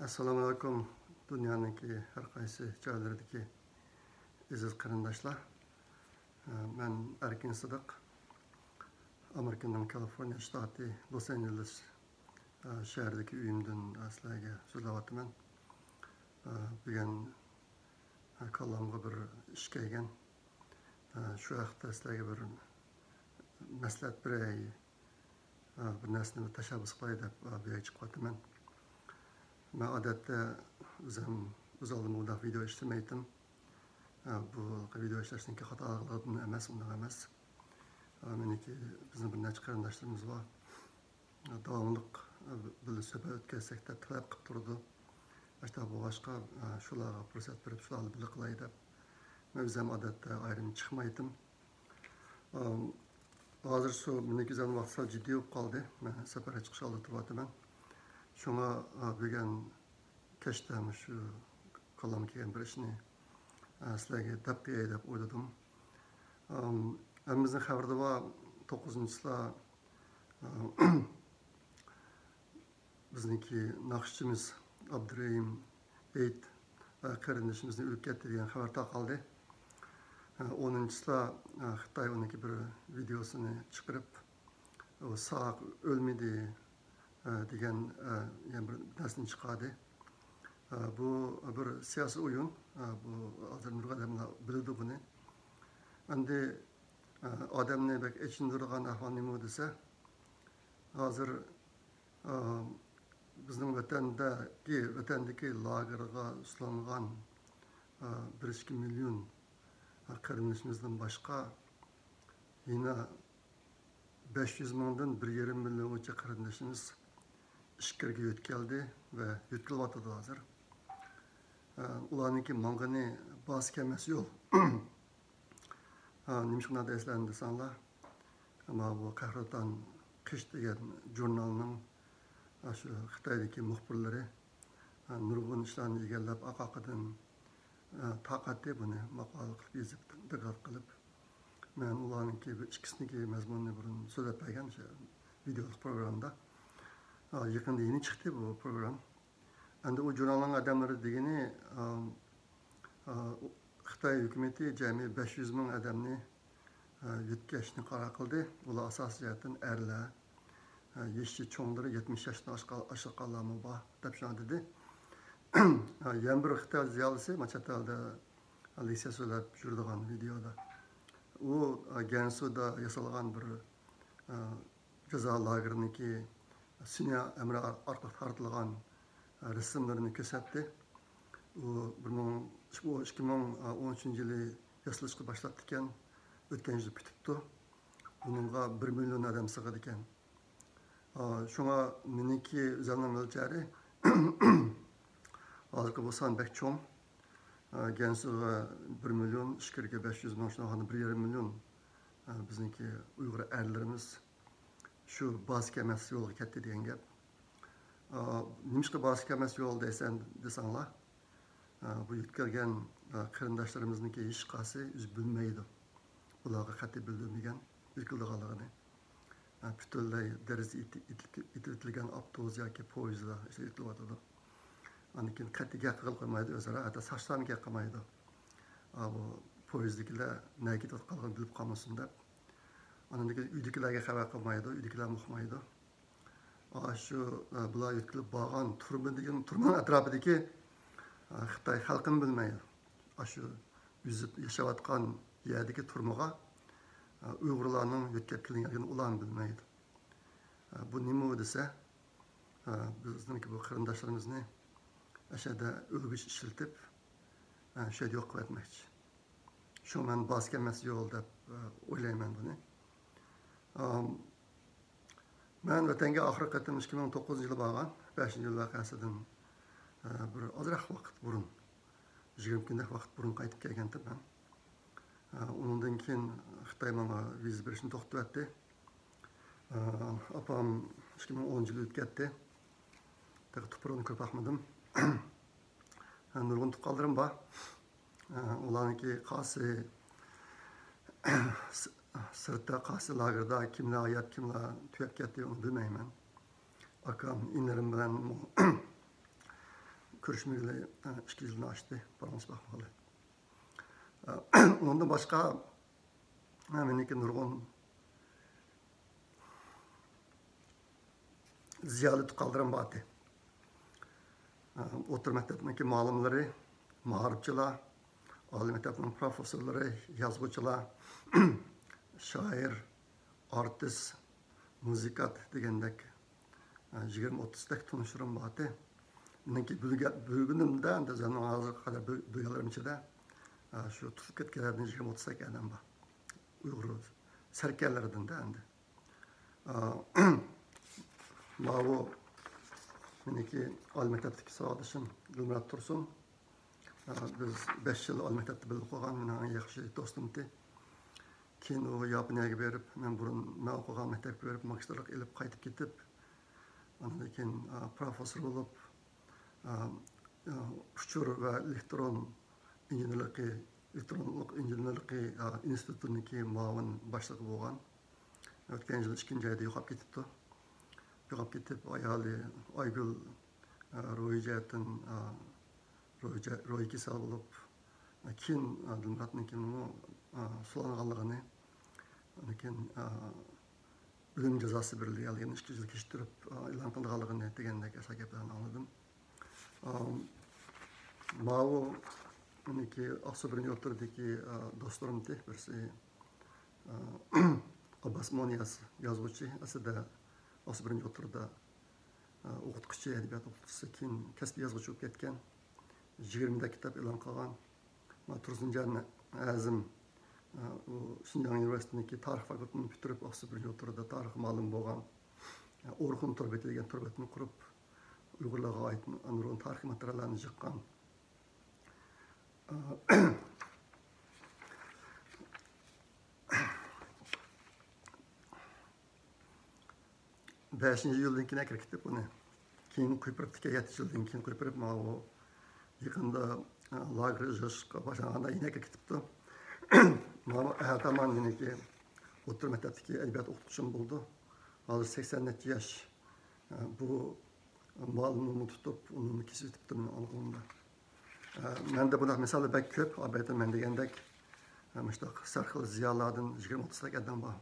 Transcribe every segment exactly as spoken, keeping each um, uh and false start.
ئەسسالامۇ ئەلەيكۇم، دۇنيانىڭكى ھەر قايسى جايلىرىدىكى ئەزىز قېرىنداشلار. مەن ئەركىن سىدىق. ئامېرىكىنىڭ كالىفورنىيە شتاتى لوس ئانژېلېس شەھىرىدىكى ئۆيۈمدىن سىلەرگە سۆزلەۋاتىمەن. بۈگۈن كاللامغا بىر ئىش كەلگەن. شۇ ھەقتە سىلەرگە بىر مەسلىھەت بېرەي، بىر نەرسىنى بىر تەشەببۇس قىلاي دەپ بۇ يەرگە چىقىۋاتىمەن. مەن ئادەتتە ئۆزۈم، ئۆز ئالدىمغا بۇنداق ۋىدېئو ئىشلىمەيتتىم. بۇ ۋىدېئو ئىشلەشنىڭكى خاتالىقلىرىدىن ئەمەس، ئۇنداق ئەمەس. مېنىڭكى، بىزنىڭ بىر نەچچە قېرىنداشلىرىمىز بار. داۋاملىق بىللە سۆھبەت ئۆتكۈزسەك دەپ تەلەپ قىلىپ تۇرىدۇ. ئاشۇنداق بولغاچقا، شۇلارغا پۇرسەت بېرىپ، شۇلار بىللە قىلاي دەپ، مەن ئۆزۈم ئادەتتە ئايرىم چىقمايتتىم. ئام، ھازىر شۇ مېنىڭكى ئۆزۈمنىڭ ۋاقتى سەل جىددىي بولۇپ قالدى. مەن سەپەرگە چىقىش ئالدىدا تۇرۇۋاتىمەن. شۇڭا، ئا، بۈگۈن كەچتە مۇشۇ كاللامغا كەلگەن بىر ئىشنى، ئا، سىلەرگە دەپ قوياي دەپ ئويلىدىم. ئام، ھەممىمىزنىڭ خەۋىرىدە بار، توققۇزىنچى چىسلا، ئا، بىزنىڭكى ناخشىچىمىز ئابدۇرېھىم ھېيت، ئە، قېرىندىشىمىزنى ئۆلۈپ كەتتى دېگەن خەۋەر تارقالدى. ئە، ئونىنچىسىدا، ئە، خىتاي ئۇنىڭكى بىر ۋىدېئوسىنى چىقىرىپ، ئۇ ساق، ئۆلمىدى، ئە، دېگەن، ئە، يەنە بىر نەرسىنى چىقاردى. ئە، بۇ بىر سىياسىي ئويۇن. ئە، بۇ ھازىر نۇرغۇن ئادەملەر بىلىدۇ بۇنى. ئەمدى، ئە، ئادەمنى بەك ئېچىندۇرىدىغان ئەھۋال نېمە دېسە، ھازىر ئا، بىزنىڭ ۋەتەندىكى، ۋەتەندىكى لاگېرغا سولانغان، ئا، بىر ئىككى مىليون، ئا، قېرىندىشىمىزدىن باشقا يەنە بەش يۈز مىڭدىن بىر يېرىم مىليونغىچە قېرىندىشىمىز ئىچكىرىگە يۆتكەلدى ۋە يۆتكىلىۋاتىدۇ ھازىر. ئا، ئۇلارنىڭكى ماڭغىنى بارسا كەلمەس يول. ئا، نېمىشقا ئۇنداق دەيسىلەر دېسەڭلار، مانا بۇ قەھرىتان قىش دېگەن ژۇرنالنىڭ، ئا، شۇ خىتايدىكى مۇخبىرلىرى، ئا، نۇرغۇن ئىشلارنى ئىگىلەپ، ئارقا-ئارقىدىن، ئا، تارقاتتى بۇنى، ماقالە قىلىپ يېزىپ، دوكلات قىلىپ. مەن ئۇلارنىڭكى بىر ئىككىسىنىڭكى مەزمۇنىنى بۇرۇن سۆزلەپ بەرگەن شۇ ۋىدېئولۇق پروگراممىدا. ئا، يېقىندا يېڭى چىقتى بۇ پروگرام. ئەمدى ئۇ ژۇرنالنىڭ ئادەملىرى دېگىنى، ئا، ئا، خىتاي ھۆكۈمىتى جەمئىي بەش يۈز مىڭ ئادەمنى، ئا، يۆتكەشنى قارار قىلدى. ئۇلار ئاساسىي جەھەتتىن ئەرلەر، ئا، يېشى چوڭلىرى يەتمىش ياشتىن ئاشقان، ئاشقانلارمۇ بار دەپ شۇنداق دېدى. ئا، يەنە بىر خىتاي زىيالىيسى، مانا چەت ئەلدە لېكسىيە سۆزلەپ يۈرىدىغان ۋىدېئودا، ئۇ، ئا، گەنسۇدا ياسالغان بىر، ئا، جازا لاگېرىنىڭكى سۈنئىي ھەمراھ ئارقىلىق تارتىلغان رەسىملىرىنى كۆرسەتتى. ئۇ بىر مىڭ، ئۇ ئىككى مىڭ ئون ئۈچىنچى يىلى ياسىلىشقا باشلاپتىكەن، ئۆتكەن يىلى پۈتۈپتۇ. بۇنىڭغا بىر مىليون ئادەم سىغىدىكەن. ئا، شۇڭا مېنىڭكى ئۆزۈمنىڭ مۆلچەرى، ھازىرقى بۇ سان بەك چوڭ. ئا، گەنسۇغا بىر مىليون، ئىچكىرىگە بەش يۈز مىڭ، شۇنداق بىر يېرىم مىليون، ئا، بىزنىڭكى ئۇيغۇر ئەرلىرىمىز شۇ بارسا كەلمەس يولغا كەتتى دېگەن گەپ. ئا، نېمىشقا بارسا كەلمەس يول دەيسەن دېسەڭلار، ئا، بۇ يۆتكەلگەن، ئا، قېرىنداشلىرىمىزنىڭكى ھېچقايسى ئۆزى بىلمەيدۇ بۇلارغا قەتئىي بىلدۈرمىگەن يۆتكىلىدىغانلىقىنى. ئا، پۈتۈنلەي دېرىزە ئېتىۋېتىلگەن ئاپتوبۇس ياكى پويىزلار يۆتكىلىۋاتىدۇ. ئاندىن كېيىن قەتئىي گەپ قىلغىلى قويمايدۇ ئۆزئارا، ھەتتا ساقچىلارمۇ گەپ قىلمايدۇ. ئا، بۇ پويىزدىكىلەر نەگە كېتىۋاتقانلىقىنى بىلىپ قالمىسۇن دەپ. ئاندىن كېيىن ئۆيدىكىلەرگە خەۋەر قىلمايدۇ، ئۆيدىكىلەرمۇ ئۇقمايدۇ. ئاشۇ، ئە، بۇلار يۆتكىلىپ بارغان تۈرمە دېگەن، تۈرمىنىڭ ئەتراپىدىكى، ئە، خىتاي خەلقىمۇ بىلمەيدۇ. ئاشۇ ئۆزى ياشاۋاتقان يەردىكى تۈرمىگە، ئە، ئۇيغۇرلارنىڭ يۆتكەپ كېلىنگەنلىكىنى ئۇلارمۇ بىلمەيدۇ. ئە، بۇ نېمە دېسە، ئە، بىزنىڭكى بۇ قېرىنداشلىرىمىزنى ئەشەدە ئۆلگۈچە ئىشلىتىپ، ئە، شۇ يەردە يوق قىلىۋەتمەكچى. شۇڭا مەن بارسا كەلمەس يول دەپ، ئە، ئويلايمەن بۇنى. ئام، مەن ۋەتەنگە ئاخىرقى قېتىم ئىككى مىڭ توققۇزىنچى يىلى بارغان، بەشىنچى يىل ۋەقەسىدىن، ئە، بىر ئازراق ۋاقىت بۇرۇن، يىگىرمە كۈندەك ۋاقىت بۇرۇن قايتىپ كەلگەنتىم مەن. ئە، ئۇنىڭدىن كېيىن خىتاي ماڭا ۋىزا بېرىشنى توختىتىۋەتتى. ئە، ئاپام ئىككى مىڭ ئونىنچى يىلى ئۆتۈپ كەتتى. تېخى تۇپرىقىنى كۆرۈپ باقمىدىم. ئە، نۇرغۇن تۇغقانلىرىم بار. ئۇلارنىڭكى قايسى سىرتتا، قايسى لاگېردا، كىملەر ھايات، كىملەر تۈگەپ كەتتى، ئۇنى بىلمەيمەن. ئاكام، ئىنىلىرىم بىلەن، كۆرۈشمىگىلى ئىككى يىلدىن ئاشتى، پاراڭلىشىپ باقمىغىلى. ئۇنىڭدىن باشقا، مېنىڭكى نۇرغۇن زىيالىي تۇغقانلىرىم بار ئىدى. ئوتتۇرا مەكتەپنىڭكى مۇئەللىملىرى، مائارىپچىلار، ئالىي مەكتەپنىڭ پروفېسسورلىرى، يازغۇچىلار، شائىر، ئارتىس، مۇزىكانت دېگەندەك، ئە، يىگىرمە ئوتتۇزدەك تونۇشلىرىم بار ئىدى. مېنىڭكى بىلگە-، بىلگىنىمدە، ئەمدى ئۆزۈمنىڭ ھازىرغا قەدەر بىل-، بىلگەنلىرىم ئىچىدە، ئە، شۇ تۇتۇپ كەتكەنلەردىن يىگىرمە ئوتتۇزدەك ئادەم بار. ئۇيغۇر سەركەردىلىرىدىن-دە ئەمدى. ئە، ماۋۇ مېنىڭكى ئالىي مەكتەپتىكى ساۋاقدىشىم گۈلمۇرات تۇرسۇن. ئە، بىز بەش يىل ئالىي مەكتەپتە بىللە ئوقۇغان، مېنىڭ ئەڭ ياخشى دوستۇم ئىدى. كېيىن ئۇ ياپونىيەگە بېرىپ، مەن بۇرۇن مەن ئوقۇغان مەكتەپكە بېرىپ، ماگىستىرلىق ئېلىپ قايتىپ كېتىپ، ئاندىن كېيىن، ئا، پروفېسسور بولۇپ، ئا، ئا، ئۇچۇر ۋە ئېلېكترون ئىنژېنېرلىقى، ئېلېكترونلۇق ئىنژېنېرلىقى، ئا، ئىنستىتۇتىنىڭكى مۇئاۋىن باشلىقى بولغان. ئۆتكەن يىل ئىككىنچى ئايدا يوقاپ كېتىپتۇ. يوقاپ كېتىپ، ئايالى ئايگۈل، ئا، روھىي جەھەتتىن، ئا، روھىي جە-، روھىي كېسەل بولۇپ، كېيىن، ئا، دىلمۇراتنىڭكىمۇ، ئا، سولانغانلىقىنى، ئاندىن كېيىن، ئا، ئۆلۈم جازاسى بېرىلگەنلىكىنى، ئىككى يىل كېچىكتۈرۈپ، ئا، ئېلان قىلىدىغانلىقىنى دېگەندەك ئاشۇ گەپلەرنى ئاڭلىدىم. ئا، ماۋۇ مېنىڭكى ئاقسۇ بىرىنچى ئوتتۇرىدىكى، ئا، دوستلىرىمدى بىرسى، ئا، ئابباس مونىياز يازغۇچى، ئەسلىدە ئاقسۇ بىرىنچى ئوتتۇرىدا ئوقۇتقۇچى، ئەدەبىيات ئوقۇتقۇچىسى، كېيىن كەسپىي يازغۇچى بولۇپ كەتكەن. يىگىرمىدەك كىتاب ئېلان قىلغان. مانا تۇرسۇنجان ھەزىم، ئۇ شىنجاڭ ئۇنىۋېرسىتېتىنىڭكى تارىخ فاكۇلتېتىنى پۈتتۈرۈپ، ئاقسۇ بىرىنچى ئوتتۇرىدا تارىخ مۇئەللىمى بولغان. ئورخۇن تور بېتى دېگەن تور بېتىنى قۇرۇپ، ئۇيغۇرلارغا ئائىت نۇرغۇن تارىخىي ماتېرىياللارنى يىغقان. بەشىنچى ئىيۇلدىن كېيىن ئەكىرىپ كېتىپ ئۇنى. كېيىن قويۇپ بېرىپتىكەن، يەتتە يىلدىن كېيىن قويۇپ بېرىپ، ماۋۇ يېقىندا، ئە، لاگېر يىغىشقا باشلانغاندا يەنە ئەكىرىپ كېتىپتۇ. ماۋۇ ئەتە مانا مېنىڭكى ئوتتۇرا مەكتەپتىكى ئەدەبىيات ئوقۇتقۇچىم بولىدۇ. ھازىر سەكسەن نەچچە ياش. ئە، بۇ مۇئەللىمنىمۇ تۇتۇپ، ئۇنىمۇ كېسىۋېتىپتۇ مېنىڭ ئالغۇمدا. ئە، مەندە بۇنداق مىساللار بەك كۆپ، ئەلۋەتتە مەن دېگەندەك، ئە، مۇشۇنداق سەرخىل زىيالىيلاردىن يىگىرمە ئوتتۇزدەك ئادەم بار.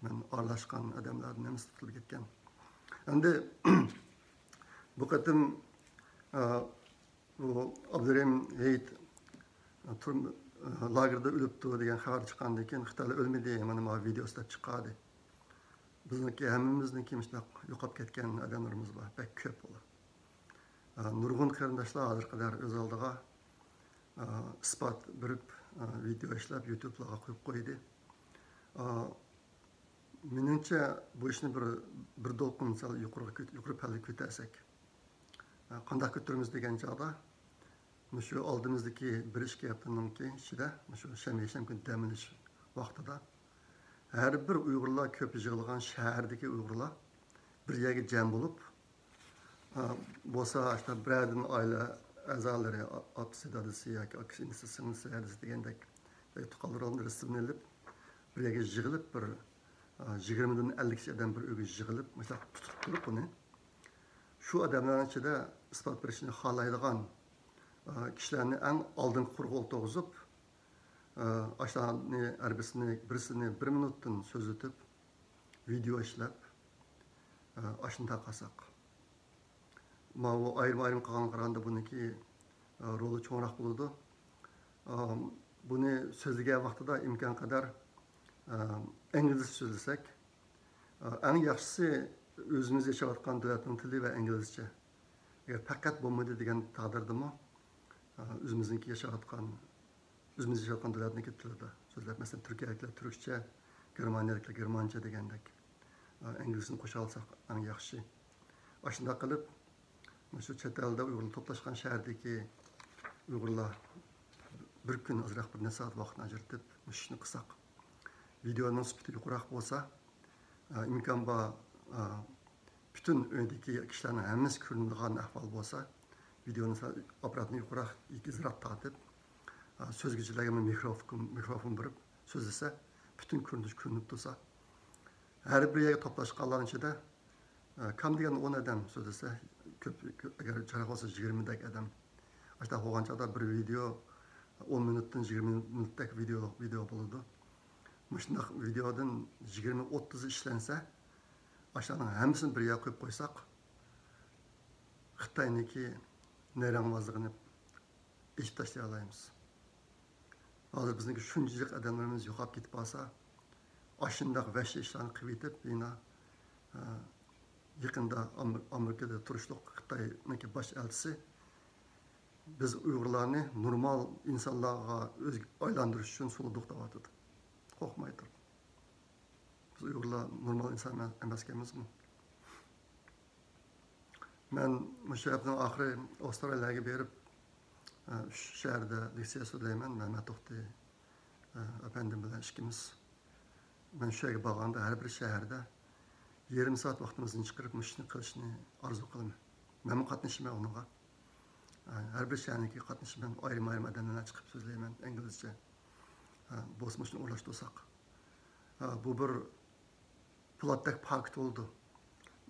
مەن ئارىلاشقان ئادەملەردىن ھەممىسى تۇتۇلۇپ كەتكەن. ئەمدى بۇ قېتىم، ئە، بۇ ئابدۇرېھىم ھېيت، ئە، تۈرمە، ئە، لاگېردا ئۆلۈپتۇ دېگەن خەۋەر چىققاندىن كېيىن، خىتايلار ئۆلمىدى، مانا ماۋۇ ۋىدېئو ئىشلەپ چىقاردى. بىزنىڭكى ھەممىمىزنىڭكى مۇشۇنداق يوقاپ كەتكەن ئادەملىرىمىز بار، بەك كۆپ ئۇلار. ئە، نۇرغۇن قېرىنداشلار ھازىرغا قەدەر ئۆز ئالدىغا، ئە، ئىسپات بېرىپ، ئە، ۋىدېئو ئىشلەپ، يۇتۇبلارغا قويۇپ قويدى. ئە، مېنىڭچە، بۇ ئىشنى بىر، بىر دولقۇن سەل يۇقىرىغا كۆت-، يۇقىرى پەللىگە كۆتەرسەك. ئە، قانداق كۆتۈرىمىز دېگەن چاغدا، مۇشۇ ئالدىمىزدىكى بىر ئىككى ھەپتىنىڭكى ئىچىدە، مۇشۇ شەنبە، يەكشەنبە كۈنى دەم ئېلىش ۋاقتىدا، ھەر بىر ئۇيغۇرلار كۆپ يىغىلغان شەھەردىكى ئۇيغۇرلار بىر يەرگە جەم بولۇپ، ئا، بولسا، ئاشۇنداق بىرەردىن ئائىلە ئەزالىرى، ئا-، ئاپىسى، دادىسى ياكى ئاكىسى، ئىنىسى، سىڭلىسى، ھەدىسى دېگەندەك، ياكى تۇغقانلىرىدىن رەسىمنى ئېلىپ، بىر يەرگە يىغىلىپ، بىر، ئا، يىگىرمىدىن ئەللىكچە ئادەم بىر ئۆيگە يىغىلىپ، مۇشۇنداق تۇتۇپ تۇرۇپ ئۇنى، شۇ ئادەملەرنىڭ ئىچىدە ئىسپات بېرىشنى خالايدىغان، ئا، كىشىلەرنى ئەڭ ئالدىنقى قۇرغا ئولتۇرغۇزۇپ، ئا، ئاشۇلارنى ھەر بىرسىنى، بىرسىنى بىر مىنۇتتىن سۆزلىتىپ، ۋىدېئو ئىشلەپ، ئا، ئاشۇنداق قىلساق. ماۋۇ ئايرىم-ئايرىم قىلغانغا قارىغاندا بۇنىڭكى، ئا، رولى چوڭراق بولىدۇ. ئا، بۇنى سۆزلىگەن ۋاقتىدا ئىمكانقەدەر، ئا، ئىنگلىزچە سۆزلىسەك، ئا، ئەڭ ياخشىسى ئۆزىمىز ياشاۋاتقان دۆلەتنىڭ تىلى ۋە ئىنگلىزچە. ئەگەر پەقەت بولمىدى دېگەن تەقدىردىمۇ، ئا، ئۆزىمىزنىڭكى ياشاۋاتقان ئۆزىمىز ياشاۋاتقان دۆلەتنىڭكى تىلىدا سۆزلەپ، مەسىلەن، تۈركىيەلىكلەر تۈركچە، گېرمانىيەلىكلەر گېرمانچە دېگەندەك، ئە، ئىنگلىزچىنى قوشالىساق ئەڭ ياخشى. ئاشۇنداق قىلىپ، مۇشۇ چەت ئەلدە ئۇيغۇرلار توپلاشقان شەھەردىكى ئۇيغۇرلار بىر كۈن ئازراق بىر نەچچە سائەت ۋاقىتنى ئاجرىتىپ، مۇشۇ ئىشنى قىلساق، ۋىدېئونىڭ سۈپىتى يۇقىرىراق بولسا، ئە، ئىمكان بار، ئە، پۈتۈن ئۆيدىكى كىشىلەرنىڭ ھەممىسى كۆرۈنىدىغان ئەھۋال بولسا، ۋىدېئونى سەل ئاپپاراتنى يۇقىرىراق، ئېگىزراق تارتىپ، ئا، سۆزگۈچىلەرگە مىكروفون، مىكروفون بېرىپ سۆزلىسە، پۈتۈن كۆرۈنۈش كۆرۈنۈپ تۇرسا، ھەر بىر يەرگە توپلاشقانلارنىڭ ئىچىدە، ئا، كام دېگەندە ئون ئادەم سۆزلىسە، كۆپ، كۆپ، ئەگەر چاقىرىق بولسا يىگىرمىدەك ئادەم. ئاشۇنداق بولغان چاغدا بىر ۋىدېئو ئون مىنۇتتىن يىگىرمە مىنۇتتەك ۋىدېئولۇق ۋىدېئو بولىدۇ. مۇشۇنداق ۋىدېئودىن يىگىرمە ئوتتۇزى ئىشلەنسە، ئاشۇلارنىڭ ھەممىسىنى بىر يەرگە قويۇپ قويساق، خىتاينىڭكى نەيرەڭۋازلىقىنى ئېچىپ تاشلىيالايمىز. ھازىر بىزنىڭكى شۇنچىلىك ئادەملىرىمىز يوقاپ كېتىپ قالسا، ئاشۇنداق ۋەھشىي ئىشلارنى قىلىۋېتىپ، يەنە، ئە، يېقىندا ئامېر-، ئامېرىكىدا تۇرۇشلۇق خىتاينىڭكى باش ئەلچىسى بىز ئۇيغۇرلارنى نورمال ئىنسانلارغا ئۆزگە ئايلاندۇرۇش ئۈچۈن سولىدۇق دەۋاتىدۇ. قورقماي تۇرۇپ. بىز ئۇيغۇرلار نورمال ئىنسان ئەمەس-، ئەمەسكەنمىزمۇ؟ مەن مۇشۇ ھەپتىنىڭ ئاخىرى ئاۋسترالىيەگە بېرىپ، ئە، ئۈچ شەھەردە لېكسىيە سۆزلەيمەن. مەمەت توختى، ئە، ئەپەندىم بىلەن ئىككىمىز. مەن شۇ يەرگە بارغاندا ھەر بىر شەھەردە يېرىم سائەت ۋاقتىمىزدىن چىقىرىپ مۇشۇ ئىشنى قىلىشنى ئارزۇ قىلىمەن. مەنمۇ قاتنىشىمەن ئۇنىڭغا. ئە، ھەر بىر شەھەرنىڭكى قاتنىشىمەن، ئايرىم-ئايرىم ئادەملەر چىقىپ سۆزلەيمەن ئىنگلىزچە. ئە، بولسا مۇشۇنى ئورۇنلاشتۇرساق. ئە، بۇ بىر پولاتتەك پاكىت بولىدۇ.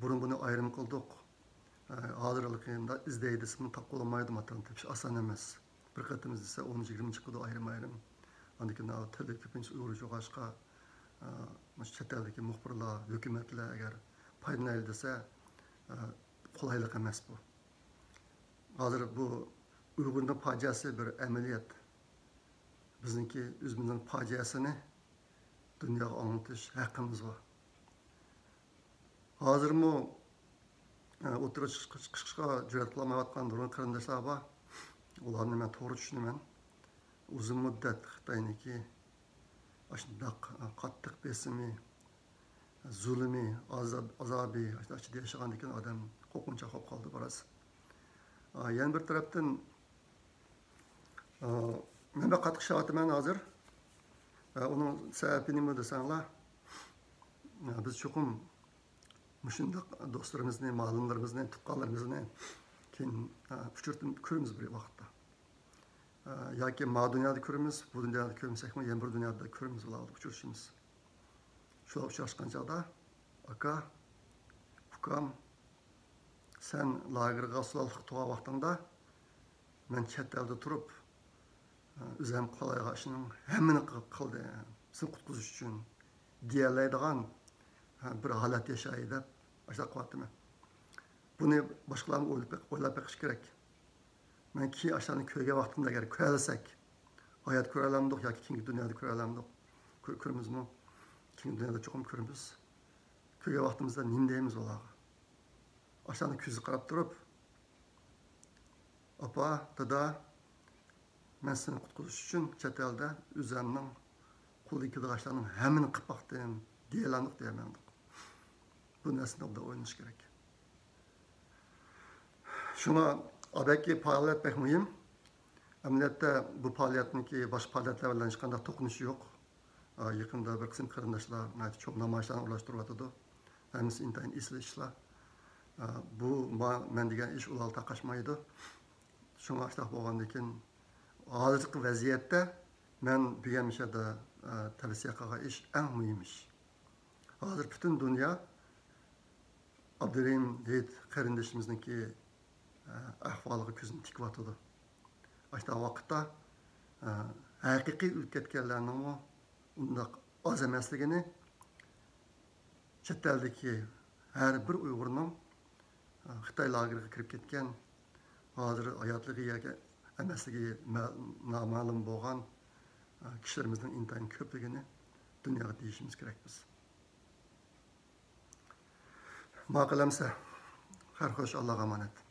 بۇرۇن بۇنى ئايرىم قىلدۇق. ئە، ھازىر ھېلىقى ئىزدەي دېسىمۇ تاپقىلى بولمايدۇ، ماتېرىيالنى تېپىش ئاسان ئەمەس. بىر قېتىم ئىزدىسە، ئون يىگىرمە چىقىدۇ ئايرىم-ئايرىم. ئاندىن كېيىن تىلى كۆپىنچە ئۇيغۇرچە بولغاچقا، ئە، مۇشۇ چەت ئەلدىكى مۇخبىرلار، ھۆكۈمەتلەر ئەگەر پايدىلىنايلى دېسە، ئە، قولايلىق ئەمەس بۇ. ھازىر بۇ ئۇيغۇرنىڭ پاجىئەسى بىر ئەمەلىيەت. بىزنىڭكى ئۆزىمىزنىڭ پاجىئەسىنى دۇنياغا ئاڭلىتىش ھەققىمىز بار. ھازىرمۇ، ئە، ئوتتۇرىغا چىقىش-، چىقىشقا جۈرئەت قىلالمايۋاتقان نۇرغۇن قېرىنداشلار بار. ئۇلارنى مەن توغرا چۈشىنىمەن. ئۇزۇن مۇددەت خىتاينىڭكى ئاشۇنداق، ئە، قاتتىق بېسىمى، زۇلۇمى، ئازاب-، ئازابى ئىچىدە ياشىغاندىكىن ئادەم قورقۇنچاق بولۇپ قالدى بىراز. ئا، يەنە بىر تەرەپتىن، ئا، مەن بەك قاتتىق ئىشلەۋاتىمەن ھازىر. ئا، ئۇنىڭ سەۋەبى نېمە دېسەڭلار، ئا، بىز چوقۇم مۇشۇنداق دوستلىرىمىزنى، مالىملىرىمىزنى، تۇغقانلىرىمىزنى كېيىن، ئا، ئۇچرىتىپ كۆرىمىز بىر ۋاقىتتا. ئا، ياكى ما دۇنيادا كۆرىمىز، بۇ دۇنيادا كۆرمىسەكمۇ، يەنە بىر دۇنيادا كۆرىمىز، بۇلار ئۇچرىشىمىز. شۇلار ئۇچراشقان چاغدا، ئاكا، ئۇكام، سەن لاگېرغا سولداتلىققا تۇرغان ۋاقتىڭدا، مەن چەت ئەلدە تۇرۇپ، ئۆزۈم قىلالايدىغان ئىشنىڭ ھەممىنى قىلدىم، سېنى قۇتقۇزۇش ئۈچۈن دېيەلەيدىغان بىر ھالەت ياشاي دەپ ئاشۇنداق قىلىۋاتىمەن. بۇنى باشقىلارمۇ ئويلاپ بېق-، ئويلاپ بېقىشى كېرەك. مەن كېيىن ئاشۇلارنى كۆرگەن ۋاقتىمدا ئەگەر كۆرەلىسەك، ھايات كۆرەلەمدۇق ياكى كېيىنكى دۇنيادا كۆرەلەمدۇق؟ كۆ-، كۆرىمىزمۇ؟ كېيىنكى دۇنيادا چوقۇم كۆرىمىز. كۆرگەن ۋاقتىمىزدا نېمە دەيمىز ئۇلارغا؟ ئاشۇلارنىڭ كۆزىگە قاراپ تۇرۇپ، ئاپا، دادا، مەن سېنى قۇتقۇزۇش ئۈچۈن چەت ئەلدە ئۆزۈمنىڭ قولىدىن كېلىدىغان ئىشلارنىڭ ھەممىنى قىلىپ باقتىم دېيەلەمدۇق، دېيەلمەمدۇق؟ بۇ نەرسىنى ئوبدان ئويلىنىش كېرەك. شۇڭا ئابەككى پائالىيەت بەك مۇھىم. ئەمەلىيەتتە بۇ پائالىيەتنىڭكى باشقا پائالىيەتلەر بىلەن ھېچقانداق توقۇنۇشى يوق. ئا، يېقىندا بىر قىسىم قېرىنداشلار ناھايىتى چوڭ نامايىشلارنى ئورۇنلاشتۇرۇۋاتىدۇ. ھەممىسى ئىنتايىن ئېسىل ئىشلار. ئا، بۇ ما-، مەن دېگەن ئىش ئۇلارغا تاقاشمايدۇ. شۇڭا ئاشۇنداق بولغاندىكىن، ھازىرقى ۋەزىيەتتە مەن بۈگۈن مۇشۇ يەردە، ئا، تەۋسىيە قىلغان ئىش ئەڭ مۇھىم ئىش. ھازىر پۈتۈن دۇنيا ئابدۇرېھىم ھېيت قېرىندىشىمىزنىڭكى، ئە، ئەھۋالىغا كۆزىنى تىكىۋاتىدۇ. ئاشۇنداق ۋاقىتتا، ئە، ھەقىقىي ئۆلۈپ كەتكەنلەرنىڭمۇ ئۇنداق ئاز ئەمەسلىكىنى، چەت ئەلدىكى ھەر بىر ئۇيغۇرنىڭ، ئە، خىتاي لاگېرىغا كىرىپ كەتكەن، ھازىر ھاياتلىقى ياكى ئەمەسلىكى مە-، نامەلۇم بولغان، ئە، كىشىلىرىمىزنىڭ ئىنتايىن كۆپلۈكىنى دۇنياغا دېيىشىمىز كېرەك بىز. ماقۇل ئەمسە. خەير خوش، ئاللاغا ئامانەت.